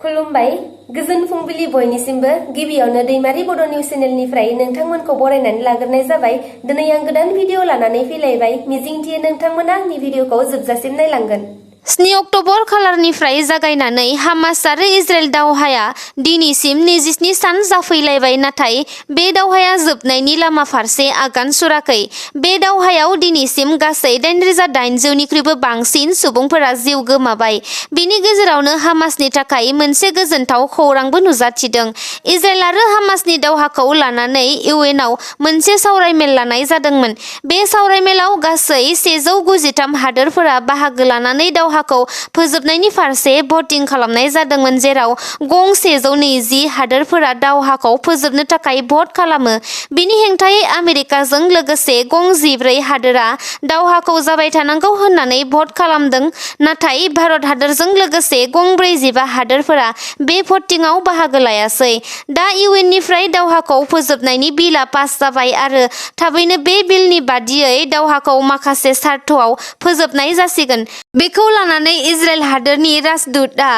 खुलुमबाय गोजोन फुंबिलि बयनिसिमबो गिबियावनो दैमारि बड' निउस चेनेलनिफ्राय नोंथांमोनखौ बरायनानै लाग्रोनाय जाबाय। दिनै आं गोदान भिडिअ लानानै फैलायबाय। मिजिंथियो नोंथांमोना आंनि भिडिअखौ जोबजासिम नायलांगोन। 7 अक्ट'बर खालारनिफ्राय जागायनानै हामास आरो इजराइल दावहाया दिनैसिम 27 सान जाफैलायबाय, नाथाय बे दावहाया जोबनायनि लामा फारसे आगान सुराखै। बे दावहायाव दिनैसिम गासै 8,800निख्रुइबो बांसिन सुबुंफोरा जिउ गोमाबाय। बेनि गेजेरावनो हामासनि थाखाय मोनसे गोजोनथाव खौरांबो नुजाथिदों। इजराइल आरो हामासनि दावहाखौ लानानै इउएनआव मोनसे सावरायमेल लानाय जादोंमोन। बे सावरायमेलाव गासै 193 हादोरफोरा बाहागो लानानै दावहाखौ फोजोबनायनि फारसे भटिं खालामनाय जादोंमोन, जेराव गं 120 हादोरफोरा दावहाखौ फोजोबनो थाखाय भट खालामो। बिनि हेंथायै आमेरिकाजों लोगोसे गं 14 हादोरा दावहाखौ जाबाय थानांगौ होननानै भट खालामदों, नाथाय भारत हादोरजों लोगोसे गं 45 हादोरफोरा बे भटिंआव बाहागो लायासै। दा इउएननिफ्राय दावहाखौ फोजोबनायनि बिलआ पास जाबाय आरो थाबैनो बे बिलनि बादियै दावहाखौ माखासे सार्थआव फोजोबनाय जासिगोन। बेखौ लानानै इजराइल हादोरनि राजदूतआ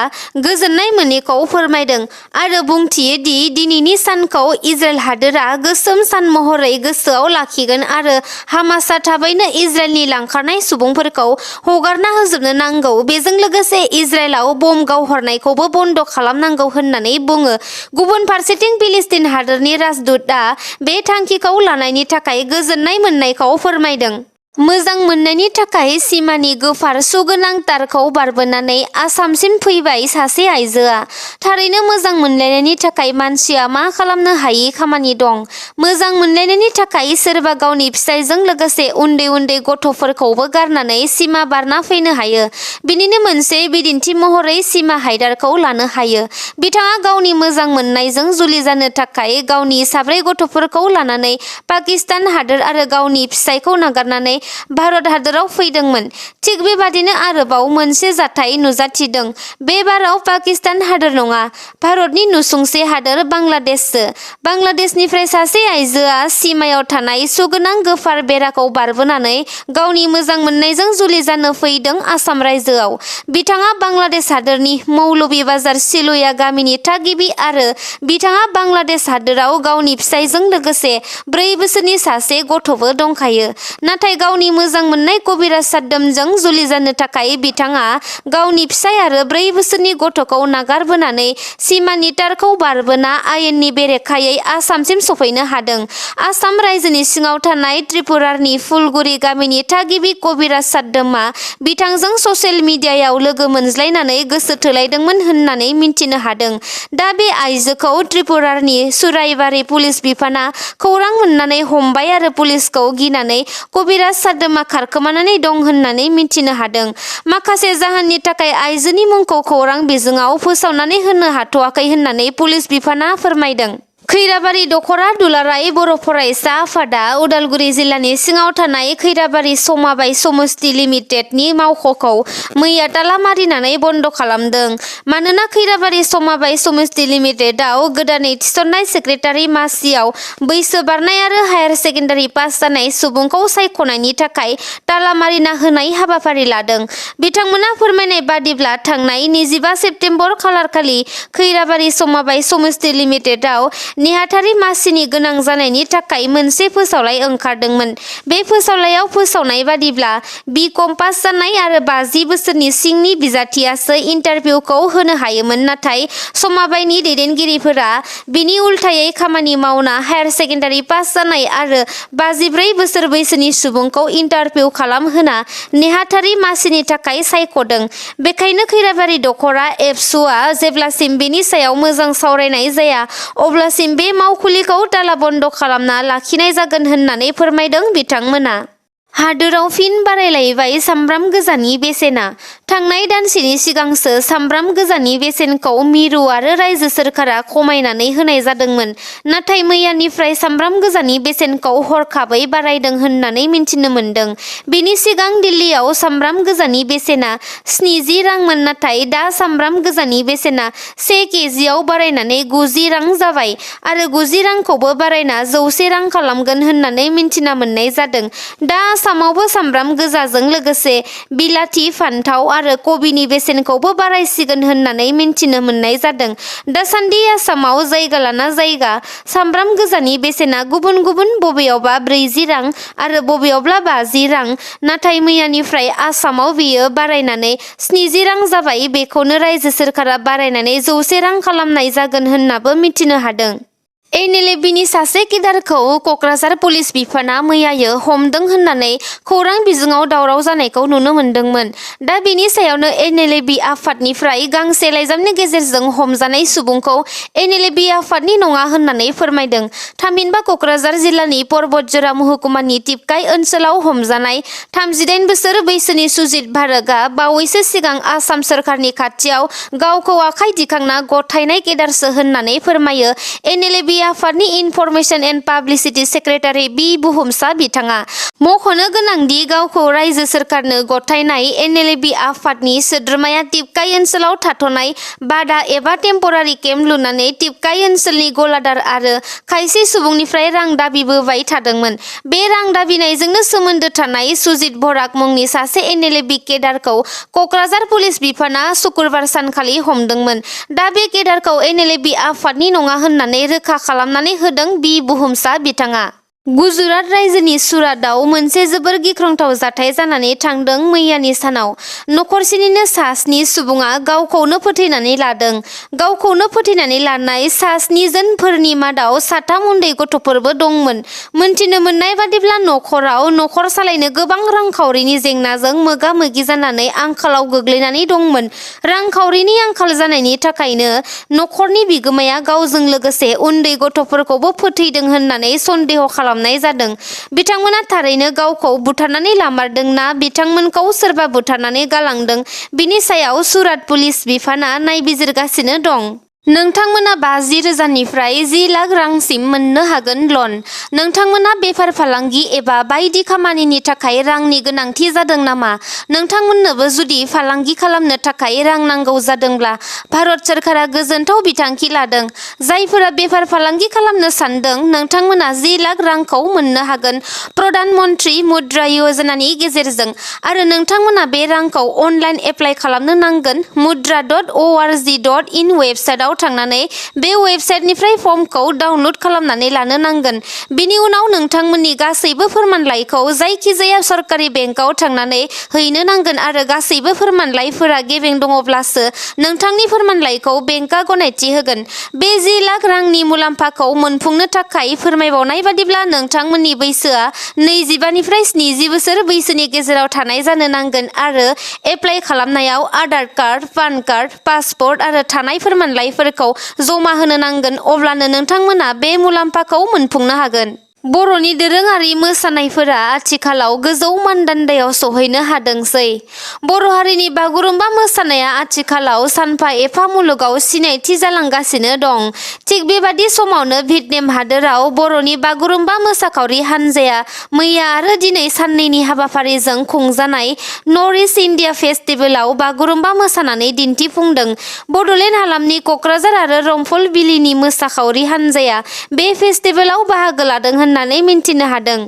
गोजोननाय मोनैखौ फोरमायदों आरो बुंथियो दि दिनैनि सानखौ इजराइल हादोरा गोसोम सान महरै गोसोआव लाखिगोन आरो हामासआ थाबैनो इजराइलनि लांखारनाय सुबुंफोरखौ हगारना होजोबनो नांगौ। बेजों लोगोसे इजराइलाव बम गावहरनायखौबो बन्द खालामनांगौ होननानै बुङो। गुबुन फारसेथिं फिलिस्तिन हादोरनि राजदूतआ बे थांखिखौ लानायनि थाखाय गोजोननाय मोननायखौ फोरमायदों। मोजां मोननायनि थाखाय सिमानि गोफार सुगोनां तारखौ बारबोनानै आसामसिम फैबाय सासे आइजोआ। थारैनो मोजां मोनलायनायनि थाखाय मानसिया मा खालामनो हायि खामानि दं। मोजां मोनलायनायनि थाखाय सोरबा गावनि फिसायजों लोगोसे उन्दै उन्दै गथ'फोरखौबो गारनानै सिमा बारना फैनो हायो। बिनिनो मोनसे बिदिन्थि महरै सिमा हायदारखौ लानो हायो। बिथाङा गावनि मोजां मोननायजों जुलि जानो थाखाय गावनि 4 गथ'फोरखौ लानानै पाकिस्तान हादोर आरो गावनि फिसायखौ नागारनानै भारत हादोराव फैदोंमोन। थिग बेबादिनो आरोबाव मोनसे जाथाय नुजाथिदों। बे बाराव पाकिस्तान हादोर नङा, भारतनि नुसुंसे हादोर बांलादेशसो। बांलादेशनिफ्राय सासे आइजोआ सिमायाव थानाय सुगोनां गोफार बेराखौ बारबोनानै गावनि मोजां मोननायजों जुलि जानो फैदों आसाम रायजोआव। बिथाङा बांलादेश हादोरनि मौलवी बाजार सिलुया गामिनि थागिबि आरो बिथाङा बांलादेश हादोराव गावनि फिसायजों लोगोसे 4 बोसोरनि सासे गथ'बो दंखायो। नाथाय गावनि मोजां मोननाय कबिराज साद्दामजों जुलि जानो थाखाय बिथाङा गावनि फिसाय आरो 4 बोसोरनि गथ'खौ नागारबोनानै सिमानि तारखौ बारबोना आयेननि बेरेखायै आसामसिम सफैनो हादों। आसाम रायजोनि सिङाव थानाय त्रिपुरानि फुलगुरि गामिनि थागिबि कबिराज साद्दामआ बिथांजों ससियेल मिडियायाव लोगो मोनज्लायनानै गोसो थोलायदोंमोन होननानै मिन्थिनो हादों। दा बे आइजोखौ त्रिपुरानि सुराइबारि पुलिस बिफाना खौरां मोननानै हमबाय आरो पुलिसखौ गिनानै कबिराज साद्दामआ खारखोमानानै दं होननानै मिन्थिनो हादों। माखासे जाहोननि थाखाय आइजोनि मुंखौ खौरां बिजोङाव फोसावनानै होनो हाथ'वाखै होननानै पुलिस बिफाना फोरमायदों। खैराबारि दख'रा दुलाराय बर' फरायसा आफादा उदालगुरि जिल्लानि सिङाव थानाय खैराबारि समाबाय समस्ति लिमिटेडनि मावख'खौ मैया ताला मारिनानै बन्द खालामदों। मानोना खैराबारि समाबाय समस्ति लिमिटेडआव गोदानै थिसननाय सेक्रेटारि मासियाव बैसो बारनाय आरो हायार सेकेन्डारि पास जानाय सुबुंखौ सायख'नायनि थाखाय ताला मारिना होनाय हाबाफारि लादों। बिथांमोना फोरमायनाय बादिब्ला थांनाय 25 सेप्तेम्बर खालारखालि खैराबारि समाबाय समस्ति लिमिटेडआव नेहाथारि मासिनि गोनां जानायनि थाखाय मोनसे फोसावलाइ ओंखारदोंमोन। बे फोसावलाइयाव फोसावनाय बादिब्ला बि.कम पास जानाय आरो 50 बोसोरनि सिंनि बिजाथियासो इन्टारभिउखौ होनो हायोमोन, नाथाय समाबायनि दैदेनगिरिफोरा बिनि उल्थायै खामानि मावना हायार सेकेन्डारि पास जानाय आरो 54 बोसोर बैसोनि सुबुंखौ इन्टारभिउ खालामहोना नेहाथारि मासिनि थाखाय सायख'दों। बेखायनो खैराबारि दख'रा एबसुआ जेब्लासिम बेनि सायाव मोजां सावरायनाय जाया अब्लासिम बे मावखुलिखौ ताला बन्द खालामना लाखिनाय जागोन होननानै फोरमायदों बिथांमोना। हादोराव फिन बारायलायबाय सामब्राम गोजानि बेसेना। थांनाय दानसेनि सिगांसो सामब्राम गोजानि बेसेनखौ मिरु आरो रायजो सोरखारा खमायनानै होनाय जादोंमोन, नाथाय मैयानिफ्राय सामब्राम गोजानि बेसेनखौ हरखाबै बारायदों होननानै मिन्थिनो मोन्दों। बेनि सिगां दिल्लीयाव सामब्राम गोजानि बेसेना 70 रांमोन, नाथाय दा सामब्राम गोजानि बेसेना 1 केजिआव बारायनानै 90 रां जाबाय आरो 90 रांखौबो बारायना 100 रां खालामगोन होननानै मिन्थिना मोननाय जादों। दा आसामावबो सामब्राम गोजाजों लोगोसे बिलाथि, फान्थाव आरो कबिनि बेसेनखौबो बारायसिगोन होननानै मिन्थिनो मोननाय जादों। दासान्दि आसामाव जायगा लाना जायगा सामब्राम गोजानि बेसेना गुबुन गुबुन, बबेयावबा 40 रां आरो बबेयावब्ला 50 रां, नाथाय मैयानिफ्राय आसामाव बेयो बारायनानै 70 रां जाबाय। बेखौनो रायजो सोरखारा बारायनानै 100 रां खालामनाय जागोन होननाबो मिथिनो हादों। एनएलएबीनि सासे केडारखौ कक्राझार पुलिस बिफाना मैयायो हमदों होननानै खौरां बिजोङाव दावराव जानायखौ नुनो मोन्दोंमोन। दा बेनि सायावनो एनएलएबी आफादनिफ्राय गांसे लाइजामनि गेजेरजों हमजानाय सुबुंखौ एनएलएबी आफादनि नङा होननानै फोरमायदों। थामहिनबा कक्राझार जिल्लानि पर्बतजरा महकुमानि टिपकाइ ओनसोलाव हमजानाय 38 बोसोर बैसोनि सुजित भारतआ बावैसो सिगां आसाम सोरखारनि खाथियाव गावखौ आखाइ दिखांना गथायनाय केडारसो होननानै फोरमायो एनएलएबी आफादनि इनफरमेशन एन्ड पाब्लिसिटि सेक्रेटारि बि बुहुमसा बिथाङा। मख'नो गोनांदि गावखौ रायजो सोरखारनो गथायनाय एनएलएबी आफादनि सोद्रोमाया टिपकाइ ओनसोलाव थाथ'नाय बादा एबा टेम्परारि केम्प लुनानै टिपकाइ ओनसोलनि गलादार आरो खायसे सुबुंनिफ्राय रां दाबिबोबाय थादोंमोन। बे रां दाबिनायजोंनो सोमोन्दो थानाय सुजित बराक मुंनि सासे एनएलएबी केडारखौ कक्राझार पुलिस बिफाना सुक्रुबार सानखालि हमदोंमोन। दा बे केडारखौ एनएलएबी आफादनि नङा होननानै रोखा खालामनानै होदों बि बुहुमसा बिथाङा। गुजरात रायजोनि सुरातआव मोनसे जोबोर गिख्रंथाव जाथाय जानानै थांदों मैयानि सानाव। नखरसेनिनो सा 7 सुबुङा गावखौनो फोथैनानै लादों। गावखौनो फोथैनानै लानाय सा 7 जोनफोरनि मादाव 3 उन्दै गथ'फोरबो दंमोन। मोनथिनो मोननाय बादिब्ला नखराव नखर सालायनो गोबां रांखावरिनि जेंनाजों मोगा मोगि जानानै आंखालाव गोग्लैनानै दंमोन। रांखावरिनि आंखाल जानायनि थाखायनो नखरनि बिगोमाया गावजों लोगोसे उन्दै गथ'फोरखौबो फोथैदों होननानै सन्देह खालामनाय जादों। बिथांमोना थारैनो गावखौ बुथारनानै लामारदों ना बिथांमोनखौ सोरबा बुथारनानै गालांदों, बिनि सायाव सुरात पुलिस बिफाना नायबिजिरगासिनो दं। नोंथांमोना 50,000निफ्राय 10 लाख रांसिम मोननो हागोन लन। नोंथांमोना बेफार फालांगि एबा बायदि खामानिनि थाखाय रांनि गोनांथि जादों नामा? नोंथांमोननोबो जुदि फालांगि खालामनो थाखाय रां नांगौ जादोंब्ला भारत सोरखारा गोजोनथाव बिथांखि लादों। जायफोरा बेफार फालांगि खालामनो सानदों, नोंथांमोना 10 लाख रांखौ मोननो हागोन प्रधान मन्त्रि मुद्रा योजनानि गेजेरजों, आरो नोंथांमोना बे रांखौ अनलाइन एप्लाइ खालामनो नांगोन। mudra.org.in वेबसाइटआव थांनानै बे वेबसाइटनिफ्राय फर्मखौ डाउनलड खालामनानै लानो नांगोन। बिनि उनाव नोंथांमोननि गासैबो फोरमानलाइखौ जायखिजाया सरकारि बेंकआव थांनानै हैनो नांगोन आरो गासैबो फोरमानलाइफोरा गेबें दङब्लासो नोंथांनि फोरमानलाइखौ बेंकआ गनायथि होगोन। बे 10 लाख रांनि मुलाम्फाखौ मोनफुंनो थाखाय फोरमायबावनाय बादिब्ला नोंथांमोननि बैसोआ 25 निफ्राय 70 बोसोर बैसोनि गेजेराव थानाय जानो नांगोन आरो एप्लाइ खालामनायाव Aadhaar card, PAN card, passport आरो थानाय फोरमानलाइफोरखौ जमा होनो नांगोन। अब्लानो नोंथांमोना बे मुलाम्फाखौ मोनफुंनो हागोन। बर'नि दोरोङारि मोसानायफोरा आथिखालाव गोजौ मानदान्दायाव सौहैनो हादोंसै। बर' हारिनि बागुरुम्बा मोसानाया आथिखालाव सानफा एफा मुलुगाव सिनायथि जालांगासिनो दं। थिग बेबादि समावनो भियेटनाम हादोराव बर'नि बागुरुम्बा मोसाखावरि हान्जाया मैया आरो दिनै साननैनि हाबाफारिजों खुंजानाय नर्थ इस्ट इन्डिया फेस्टिभेलाव बागुरुम्बा मोसानानै दिन्थिफुंदों। बड'लेण्ड हालामनि कक्राझार आरो रंफल बिलिनि मोसाखावरि हान्जाया बे फेस्टिभेलाव बाहागो लादों होननानै मिन्थिनो हादों।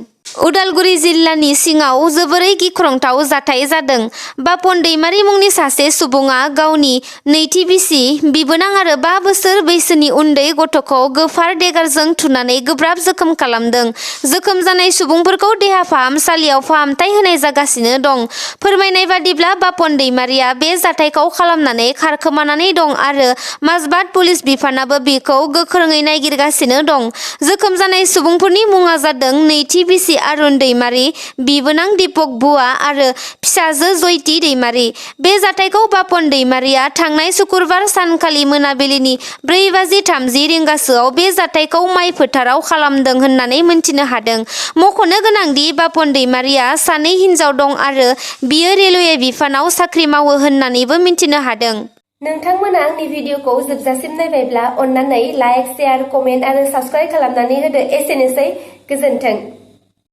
उदालगुरि जिल्लानि सिङाव जोबोरै गिख्रंथाव जाथाय जादों। बापन दैमारि मुंनि सासे सुबुङा गावनि नैथि बिसि, बिबोनां आरो 5 बोसोर बैसोनि उन्दै गथ'खौ गोफार देगारजों थुनानै गोब्राब जोखोम खालामदों। जोखोम जानाय सुबुंफोरखौ देहा फाहामसालियाव फाहामथाय होनाय जागासिनो दं। फोरमायनाय बादिब्ला बापन दैमारिया बे जाथायखौ खालामनानै खारखोमानानै दं आरो माजबाद पुलिस बिफानाबो बिखौ गोख्रोङै नागिरगासिनो दं। जोखोम जानाय सुबुंफोरनि मुङा जादों नैथि बिसि अरुण दैमारि, बिबोनां दीपक बुआ आरो फिसाजो जयती दैमारि। बे जाथायखौ बापन दैमारिया थांनाय सुक्रुबार सानखालि मोनाबिलिनि 4:30 रिंगासोआव बे जाथायखौ माइ फोथाराव खालामदों होननानै मिन्थिनो हादों। मख'नो गोनांदि बापन दैमारिया 2 हिनजाव दं आरो बियो रेलवे बिफानाव साख्रि मावो होननानैबो मिन्थिनो हादों। नोंथांमोना आंनि भिडिअखौ जोबजासिम नायबायब्ला अन्नानै लाइक, शेयार, कमेन्ट आरो साबस्क्राइब खालामनानै होदो। एसेनोसै, गोजोन्थों।